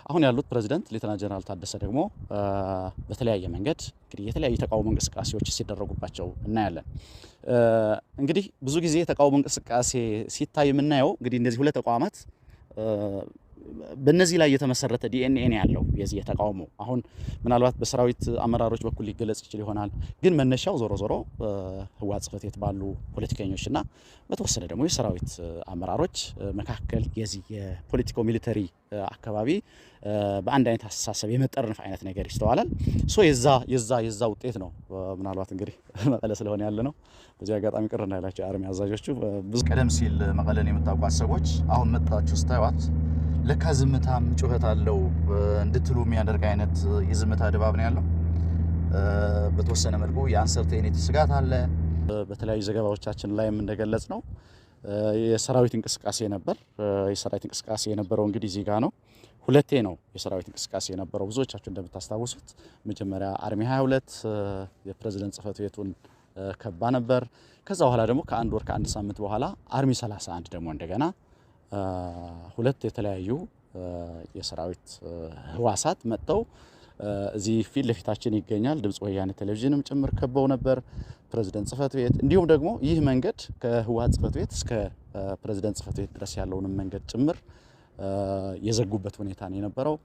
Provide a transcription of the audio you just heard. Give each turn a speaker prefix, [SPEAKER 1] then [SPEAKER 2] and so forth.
[SPEAKER 1] አሁን ያሉት ፕሬዚደንት ሌተና ጀነራል ታደሰ ደግሞ በተለያየ መንገድ እንግዲህ የተለያዩ የተቃውሞ እንቅስቃሴዎች ሲደረጉባቸው እናያለን። እንግዲህ ብዙ ጊዜ የተቃውሞ እንቅስቃሴ ሲታይ የምናየው እንግዲህ እነዚህ ሁለት ተቋማት በእነዚህ ላይ የተመሰረተ ዲኤንኤ ነው ያለው የዚህ የተቃውሞ። አሁን ምናልባት በሰራዊት አመራሮች በኩል ሊገለጽ ይችል ይሆናል፣ ግን መነሻው ዞሮ ዞሮ ህወሓት ጽሕፈት ቤት ባሉ ፖለቲከኞችና በተወሰነ ደግሞ የሰራዊት አመራሮች መካከል የዚህ የ politico military አካባቢ በአንድ አይነት አስተሳሰብ የመጠርነፍ አይነት ነገር ይስተዋላል። So የዛ ውጤት ነው። ምናልባት እንግዲህ መቀለ ስለሆነ ያለ ነው። በዚህ አጋጣሚ ቅር እንዳይላቸው የ army አዛዦቹ። ብዙ ቀደም ሲል መቀለን የምታውቋት ሰዎች አሁን መጥታችሁ ስታዩት ለካ ዝምታም ጩኸት አለው እንድትሉ የሚያደርግ አይነት የዝምታ ድባብ ነው ያለው። በተወሰነ መልኩ የ uncertainty ስጋት አለ። በተለያዩ ዘገባዎቻችን ላይም እንደገለጽ ነው የሰራዊት እንቅስቃሴ ነበር። የሰራዊት እንቅስቃሴ የነበረው እንግዲህ እዚህ ጋ ነው። ሁለቴ ነው የሰራዊት እንቅስቃሴ የነበረው። ብዙዎቻችሁ እንደምታስታውሱት መጀመሪያ army 22 የፕሬዝደንት ጽሕፈት ቤቱን ከባ ነበር። ከዛ በኋላ ደግሞ ከአንድ ወር ከአንድ ሳምንት በኋላ army 31 ደግሞ እንደገና ሁለት የተለያዩ የሰራዊት ህዋሳት መጥተው እዚህ ፊት ለፊታችን ይገኛል። ድምፅ ወያኔ ቴሌቪዥንም ጭምር ከበው ነበር፣ ፕሬዝደንት ጽሕፈት ቤት፣ እንዲሁም ደግሞ ይህ መንገድ ከህወሓት ጽሕፈት ቤት እስከ ፕሬዝደንት ጽሕፈት ቤት ድረስ ያለውንም መንገድ ጭምር የዘጉበት ሁኔታ ነው የነበረው።